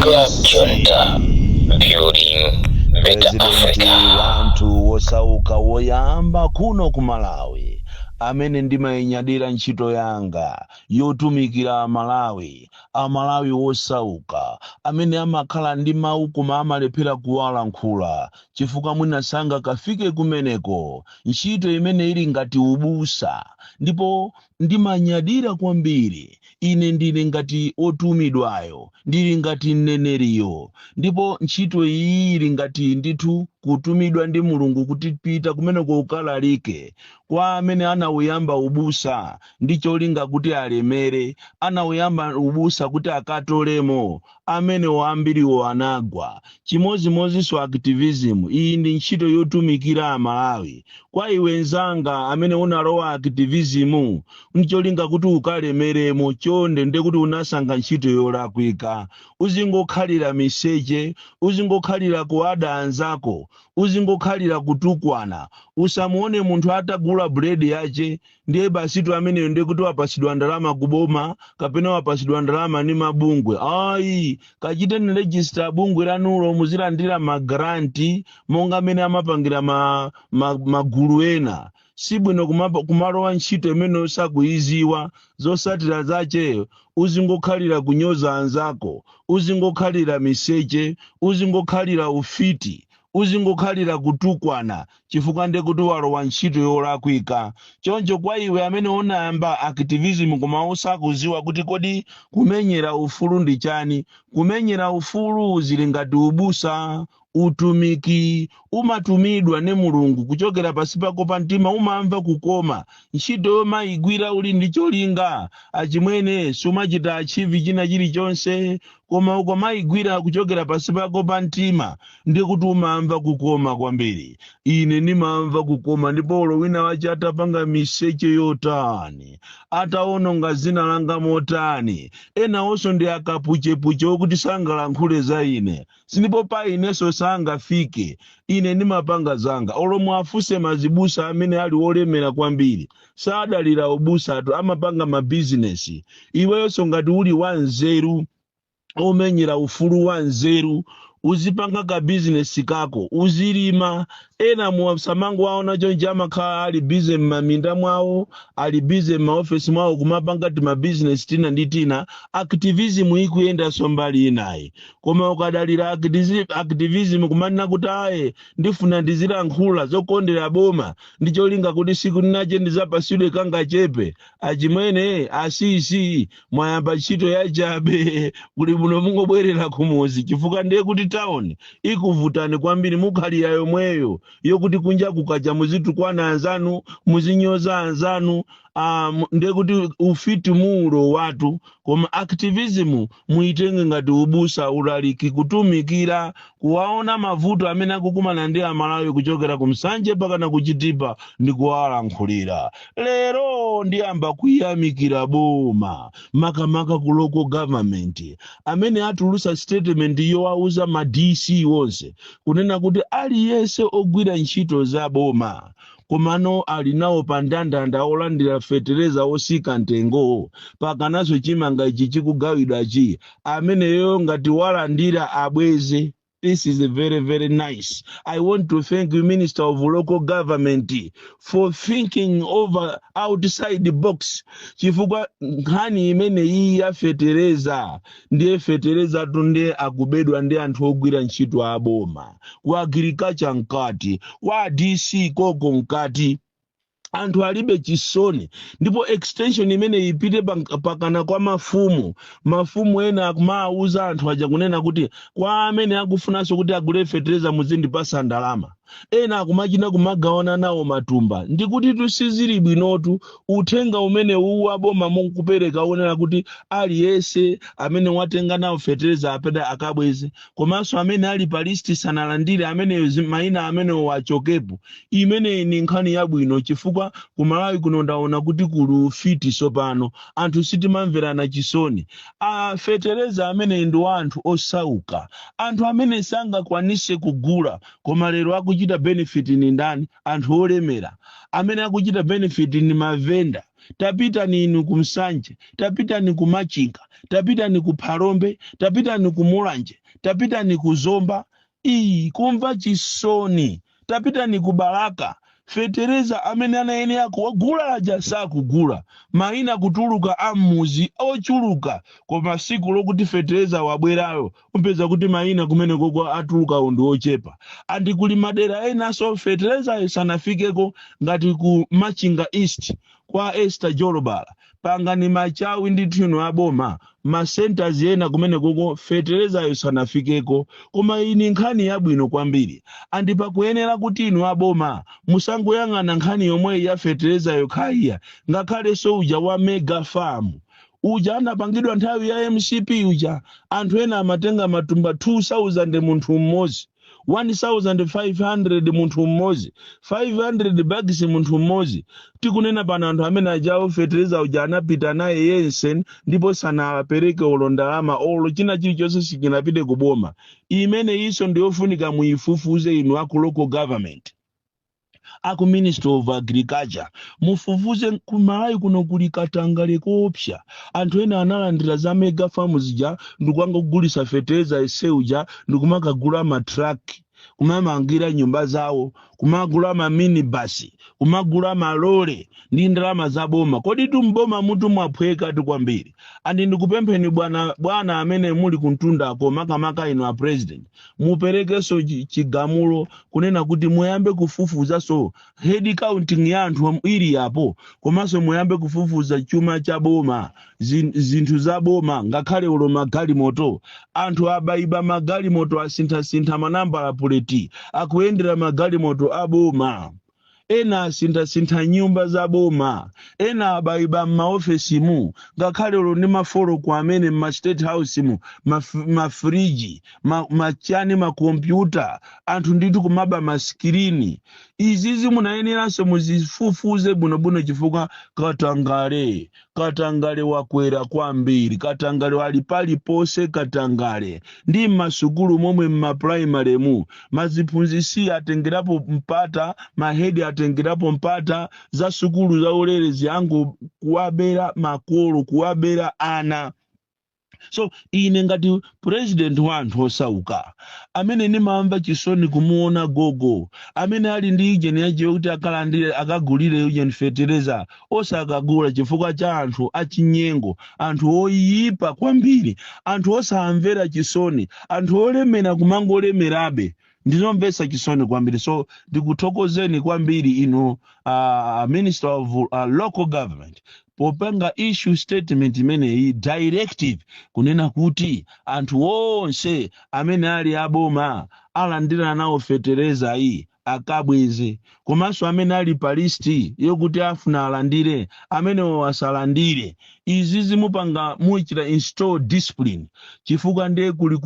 Club Junta, building better President Africa. Wanthu wosauka woyamba kuno ku Malawi amene ndimayinyadira ntchito yanga yotumikira Amalawi, Amalawi wosauka amene amakhala ndi mawu koma amalephera kuwalankhula chifukwa mwina sangakafike kumeneko, ntchito imene ili ngati ubusa. Ndipo ndimanyadira kwambiri, ine ndili ngati otumidwayo, ndili ngati mneneriyo, ndipo ntchito iyi ili ngati ndithu kutumidwa ndi Mulungu kuti pita kumeneko ukalalike. Kwa amene anawuyamba ubusa ndi cholinga kuti alemere, anawuyamba ubusa kuti akatolemo, amenewo ambiriwo anagwa. Chimozimozinso activism iyi ndi ntchito yotumikira Amalawi. Kwa iwe nzanga amene unalowa activism ncholinga kuti ukalemeremo, chonde, ndekuti unasankha ntchito yolakwika. Uzingokhalira miseche, uzingokhalira kuada anzako, uzingokhalira kutukwana. Usamuone munthu atagula buledi yache, ndiye basitu ameneyo ndiye kuti wapasidwa ndalama kuboma kapena wapasidwa ndalama ndi mabungwe. Ayi, kachiteni register bungwe lanulo, muzilandira ma grant monga amene amapangira magulu ena. Sibwino kumalowa ntchito imene usakuiziwa zosatira zache. Uzingokhalira kunyoza anzako, uzingokhalira miseche, uzingokhalira ufiti, uzingokhalira kutukwana, chifukwa ndiye kuti walowa ntchito yolakwika. Choncho kwa iwe amene unayamba activism koma usakuziwa kuti kodi kumenyera ufulu ndi chani, kumenyera ufulu zili ngati ubusa, utumiki. Umatumidwa ne Mulungu kuchokera pasi pako pa mtima, umamva kukoma ntchito yomayigwira uli ndi cholinga. Achimwene, sumachita achieve china chilichonse, koma ukamayigwira kuchokera pasi pako pa mtima, ndi kuti umamva kukoma kwambiri. Ine ndimamva kukoma, ndipo olo wina wache atapanga miseche yotani, ataononga zina langa motani, ena onso ndi akapuchepuche okuti sangalankhule za ine, sindipo pa inenso sangafike. Ine ndimapanga zanga. Olo mwafuse mazibusa amene ali olemera kwambiri, sadalira ubusatu, amapanga mabizinesi. Iweyonso ngati uli wanzeru, omenyera ufulu wa nzeru, uzipanga ka bizinesi kako, uzilima. Ena musamango waona chonchi, amakhala ali busy m'maminda mwawo, ali busy m'maofesi mwawo, kumapanga timabizinesi tina ndi tina. Activism ikuyendanso mbali inayi. Koma ukadalira activism kumanena kuti aye, ndifuna ndizilankhula zokondera boma ndi cholinga kuti siku linache ndizapasidwe kangachepe, achimwene, asisi, mwayamba ntchito yachabe. Kuli muno mungobwerera kumuzi, chifukwa ndiye kuti town ikuvutani kwambiri. Mukhalira yomweyo yokuti kunja kukacha muzitukwana anzanu, muzinyoza anzanu, ndiye kuti ufiti mulo watu. Koma activism muitenge ngati ubusa, ulaliki, kutumikira, kuwaona mavuto amene akukumana ndi Amalawi kuchokera ku Msanje pakana kuchitipa ndi kuwalankhulira. Lero ndiyamba kuyamikira boma, makamaka ku local government amene atulusa statement yowauza ma DC wonse kunena kuti aliyense ogwira ntchito za boma komano ali nawo pa ndandanda olandira fetereza osika mtengo pakanaso chimanga ichi chikugawidwachi, ameneyo ngati walandira abweze. This is very, very nice. I want to thank you, Minister of Local Government, for thinking over outside the box, chifukwa nkhani imene iyi ya fetereza, ndiye fetereza tu ndiye akubedwa ndi anthu ogwira ntchito aboma, ku agriculture mkati, kwa DC koko mkati. Anthu alibe chisoni. Ndipo extension imene ipite pakana kwa mafumu. Mafumu ena akumawuza anthu aja kunena kuti kwa amene akufunanso kuti agule fetereza, muzindipasa ndalama. Ena akumachita kumagawana nawo matumba. Ndikuti tusizili bwinotu. Uthenga umene uwu aboma mukupereka unena kuti aliyense amene watenga nawo fetereza apeda akabweze, komanso amene ali pa list sanalandire, ameneyo mayina amenewo achokepo. Imeneyi ni nkhani yabwino, chifukwa kumalawi kuno ndaona kuti kuli ufiti sopano, anthu sitimamverana chisoni. A fetereza amene ndi wa anthu osauka, anthu amene sangakwanise kugula, koma lero akuchita benefit ni ndani? Anthu olemera. Amene akuchita benefit ni mavenda. Tapitani inu ku Msanje, tapitani ku Machinga, tapitani ku Phalombe, tapitani ku Mulanje, tapitani ku Zomba. Iyi kumva chisoni. Tapitani ku Balaka, fetereza amene anayenera kuwagula aja sakugula. Mayina kutuluka ammuzi ochuluka, koma siku lokuti fetereza wabwerayo umpeza kuti mayina kumene koko atulukawo ndi ochepa. And kuli madera enanso feterezayo sanafikeko, ngati ku Machinga East kwa Esther Jolobala. Pangani machawi ndithu inu aboma, ma centers ena kumene koko feterezayo sanafikeko. Koma ini nkhani yabwino kwambiri, and pakuyenera kuti inu aboma musangoyang'ana nkhani yomwe ya feterezayo khaiya, ngakhalenso uja wa mega farm uja anapangidwa nthawi ya MCP uja. Anthu ena amatenga matumba 2000 munthu mmodzi, 1500 munthu mmodzi, 500 bags munthu mmodzi. Tikunena pano, anthu amene ajawo fetereza uja anapita naye yense, ndipo sanapereke olo ndalama, olo china chilichonse sichinapite kuboma. Imene iso ndiyofunika muyifufuze inu aku local government, aku Ministry of Agriculture, mufufuze. Kumalawi kuno kuli katangale koopsa. Anthu ena analandira za mega farm zija ndikungogulisa fetereza ese uja, ndikumakagula matraki, kumamangira nyumba zawo, kumagula maminibasi, kumagula malole ndi ndalama za boma. Kodi tumboma mutu mwaphweka tu kwambiri. And ndikupempheni bwana, bwana amene muli kuntundako, makamaka inu a president, muperekenso chigamulo kunena kuti muyambe kufufuzaso head counting ya anthu ili apo, komanso muyambe kufufuza chuma cha boma, zinthu za boma, ngakhale ulo magalimoto. Anthu abayiba magalimoto, asinthasintha manambala puleti, akuyendera magalimoto a boma. Ena asinthasintha nyumba za boma, ena abayiba m'maofesimu, ngakhale ulo ndi mafoloko amene m'ma State House mu mafriji, machani, makompyuta, anthu ndithu kumaba masikirini. Izizi munayeneranso muzifufuze bwinobwino, chifukwa katangale, katangale wakwera kwambiri. Katangale ali paliponse. Katangale ndi m'masukulu momwe, m'maprimary mu maziphunzisi atengerapo mpata, mahedi atengerapo mpata. Za sukulu za ulere ziyango kuwabera makolo, kuwabera ana. So ine ngati president wa anthu osauka amene ndimamva chisoni kumuona gogo amene ali ndi ijeni yachiwe kuti akalandire, akagulire ujeni fetereza, osakagula chifukwa cha anthu achinyengo, anthu oyipa kwambiri, anthu osamvera chisoni, anthu olemera kumangolemerabe, ndizomvetsa chisoni kwambiri. So ndikuthokozeni kwambiri inu Minister of Local Government popanga issue statement imeneyi, directive, kunena kuti anthu onse amene ali aboma alandira nawo fetereza iyi akabweze, komanso amene ali pa list yokuti afuna alandire, amenewo asalandire. Izi zimupanga muchita install discipline, chifukwa ndiye kuli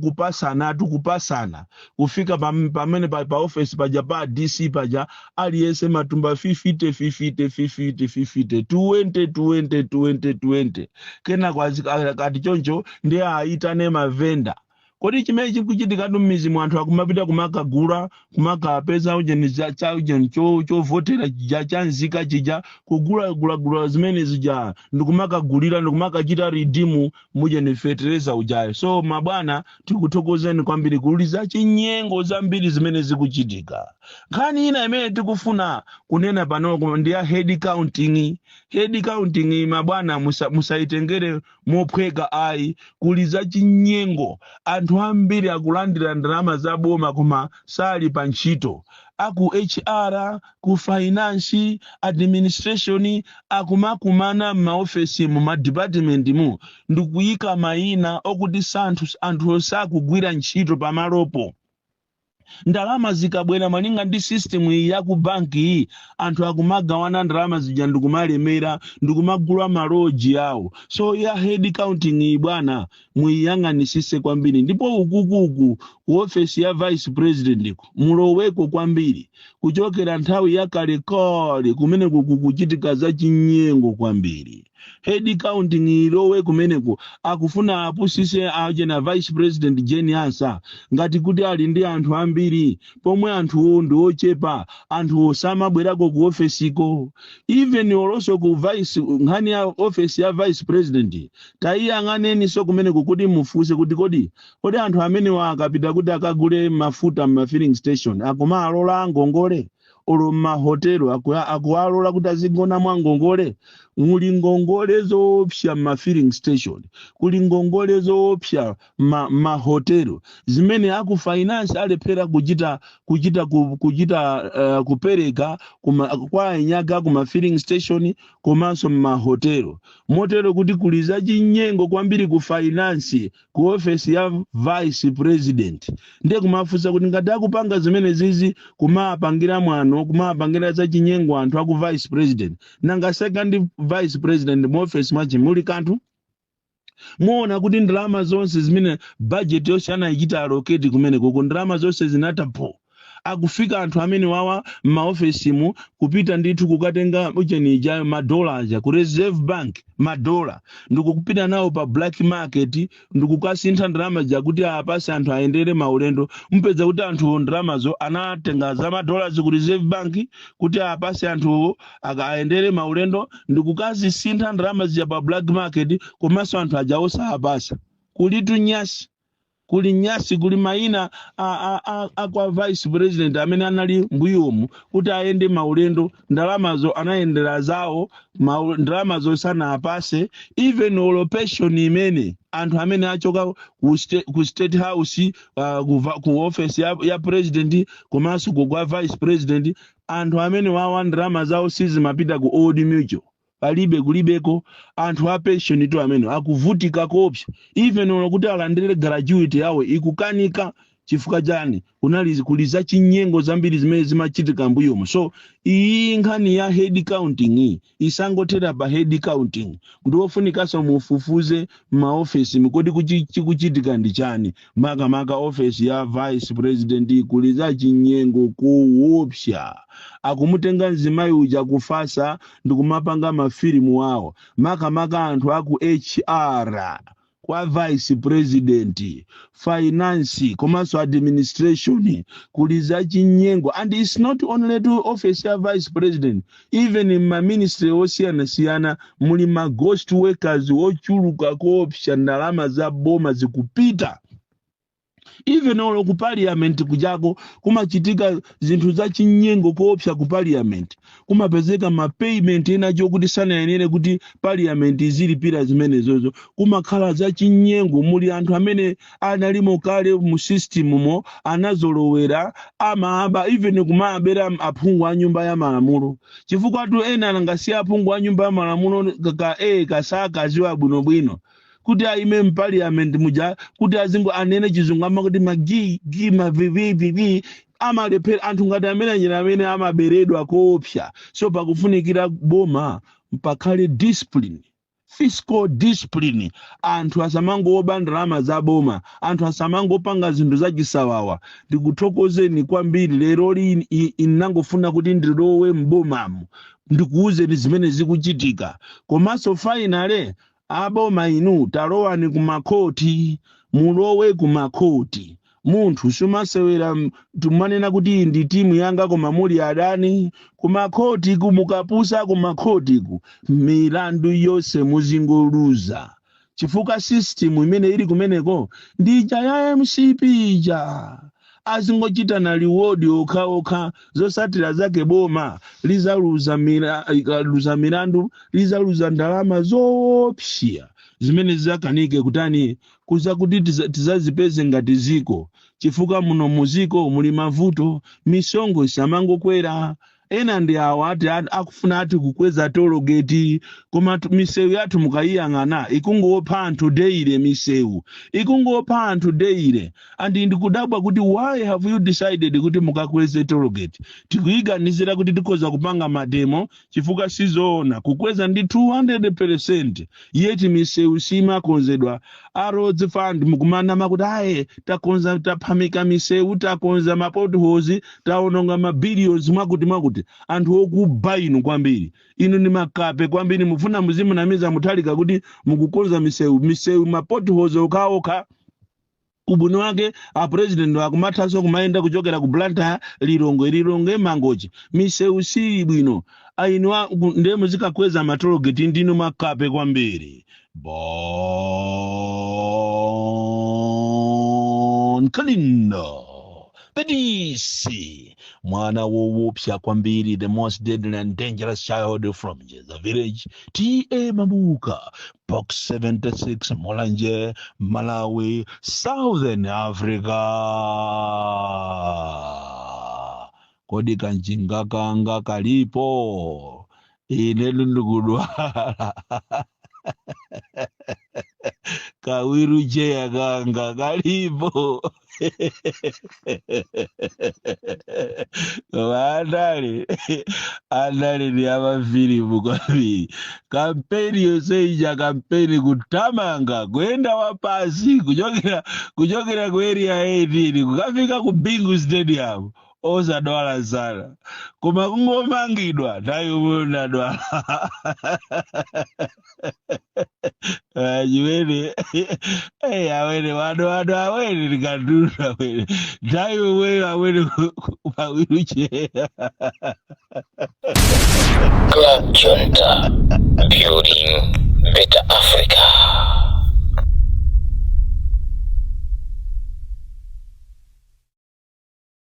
kupasanatu, kupasana kufika pamene pa office paja pa DC paja, aliyense matumba 50 50 50 50, 20 20 20 20. Kenako akati choncho ndiye aitane mavenda. Kodi chimene chikuchitikatu m'mizi mu, anthu akumapita kumakagula, kumakapeza ujeni cha ujeni chovotera chija cha nzika chija, kugulagulagula zimene zija ndikumakagulira, ndikumakachita redeem mujeni fetereza ujayo. So mabwana, tikuthokozeni kwambiri. Kuli za chinyengo zambiri zimene zikuchitika. Nkhani ina imene tikufuna kunena pano ndi ya head counting. Head counting, mabwana, musaitengere mophweka ayi. Kuli za chinyengo. Anthu ambiri akulandira ndalama za boma koma sali pa ntchito. Aku HR, ku finance, administration akumakumana m'maofesi, mu madepartment mu, ndikuyika mayina okuti santhu, anthu sakugwira ntchito pamalopo. Ndalama zikabwera malinga ndi system iyi ya ku banki iyi, anthu akumagawana ndalama zija ndikumalemera, ndikumagula maloji awo. So ya head counting iyi, bwana, muyiyang'anisise kwambiri. Ndipo ukukuku Ku ofesi ya vice president ku muloweko kwambiri. Kuchokera nthawi yakalekale kumeneku kukuchitika za chinyengo kwambiri. Head counting ilowe kumeneku. Akufuna apusise achena Vice President Jane Ansah ngati kuti ali ndi anthu ambiri, pomwe anthuwo ndi ochepa. Anthuwo samabwerako ku ofesiko. Even olonso ku vice, nkhani ya ofesi ya vice president, tayiyang'aneninso kumeneku kuti mufunse kuti kodi anthu amenewa akapita kuti akagule mafuta m'ma filling station akumalola ngongole? Olo m'mahotelo akuwalola kuti azigona mwa ngongole? Muli ngongole zoopsa m'ma filling station, kuli ngongole zoopsa m'mahotelo zimene aku finance alephera kuchita kupereka kwa anyaga kuma filling station komanso m'mahotelo, motero kuti kuli zachinyengo kwambiri ku finance, ku ofesi ya vice president. Ndiye kumafunsa kuti ngati akupanga zimene zizi, kumapangira mwano, kumapangira zachinyengo anthu aku vice president, nanga second vice president mu ofesi mwache muli kanthu? Muona kuti ndalama zonse zimene budget yonse anayichita allocate kumene koko, ndalama zonse zinatapo. Akufika anthu amene wawa m'maofesimu kupita ndithu kukatenga uchenija madola aja ku Reserve Bank, madola, ndikupita nawo pa black market ndikukasintha ndalama jakuti apase anthu ayendere maulendo. Mpeza kuti anthu ndalamazo anatenga za madollars ku Reserve Bank kuti apase anthu ayendere maulendo, ndikukazisintha ndalama zija pa black market, komanso anthu aja osapasa. Kulitu nyasi, kuli nyasi, kuli mayina a kwa vice president amene anali mbuyomu kuti ayende maulendo, ndalamazo anayendera zawo, ndalamazo sanapase. Even olo pension imene anthu amene achoka ku State House, ku office ya president komanso ku kwa vice president, anthu amene wawa ndalama zawo sizimapita ku Old Mutual, palibe, kulibeko. Anthu a pension to amene akuvutika kopsa, even olo kuti alandire gratuity yawo ikukanika. Chifukwa chani? Kunali kuli za chinyengo zambiri zimene zimachitika mbuyomo. So iyi nkhani ya head counting iyi isangothera pa head counting. Ndiwofunikanso mufufuze maofesi mikoti chikuchitika ndi chani. Makamaka ofesi ya vice president kuli za chinyengo kuopsa. Akumutenga mzimayi uja kufasa ndikumapanga mafilimu awo. Makamaka anthu aku HR kwa vice president, finance komanso administration, kuli za chinyengo. And it's not only to office ya vice president, even ma ministry osiyanasiyana muli ma ghost workers ochuluka koopsa. Ndalama za boma zikupita. Even olo ku parliament kujako kumachitika zinthu za chinyengo koopsa. Ku parliament kumapezeka ma payment ena chokuti sanayenere kuti parliament izilipira zimenezozo. Kumakhala za chinyengo. Muli anthu amene analimo kale mu system mo, anazolowera, amaaba, even kumabera aphungu a nyumba ya malamulo, chifukwa tu ena angasiya aphungu a nyumba ya malamulo ka kasakaziwa bwinobwino kuti aime mparliament muja kuti azingo anene chizungu, amakuti magi gi mavivivivi, amalephera. Anthu ngati amene anyera amene amaberedwa koopsa. So pakufunikira boma pakhale discipline, fiscal discipline. Anthu asamangoba ndalama za boma, anthu asamangopanga zinthu zachisawawa. Ndikuthokozeni kwambiri. Lero li inangofuna kuti ndilowe mbomamo ndikuwuzeni zimene zikuchitika. Komanso finally, aboma inu, talowani kumakhoti, mulowe kumakhoti. Munthu sumasewera tumanena kuti iyi ndi timu yanga koma muli adani. Kumakhoti kumukapusa, kumakhotiku milandu yonse muzingoluza, chifukwa system imene ili kumeneko ndija ya MCP ija, azingochita na reward okhaokha. Zosatira zake boma lizaluza ikaluza milandu, lizaluza ndalama zoopsa zimene zizakanike kutani kuza kuti tizazipeze ngati ziko, chifukwa muno muziko muli mavuto. Misonkho isamangokwera. Ena ndi awo ati akufuna ati kukweza tollgate. Koma misewu yathu mukayiyang'ana ikungopha anthu daily, misewu ikungopha anthu daily. And ndikudabwa kuti why have you decided kuti mukakweze tollgate? Tikuyiganizira kuti tikhoza kupanga mademo, chifukwa sizoona kukweza ndi 200%, yet misewu simakonzedwa. A Roads Fund mukumanama kuti aye, takonza, taphamika misewu, takonza ma potholes, taononga ma billions, mwakuti mwakuti. Anthu okuba inu kwambiri, inu ni makape kwambiri. Mufuna muzimunamiza Mutharika kuti mukukonza misewu, misewu ma potholes okhaokha. Ubwino wake a president akumathanso kumayenda kuchokera ku Blantyre, Lilongwe, Lilongwe Mangochi, misewu sili bwino. Ainu ndiye muzikakweza ma tollgate, ndinu makape kwambiri. Bon Kalindo, the DC, mwana wowopsa kwambiri, the most deadly and dangerous child from Jeza village, T/A Mabuka, Box 76, Mulanje, Malawi, Southern Africa. Kodi kanjinga kanga kalipo? Ine ndikudwala, ka wheelchair kanga kalipo? Koma andale, andale ndi amafilimu kwambiri. Kampeni yonse ija, kampeni kutamanga, kuyenda wapasi kuchokera ku Area 18 kukafika ku Bingu Stadium, osadwala sana, koma kungomangidwa nthawi yomwe unadwala chimene awene wado wado awene ndikatunda awene nthawi yomweyo awene pa wheelchair. Club Junta, building better Africa.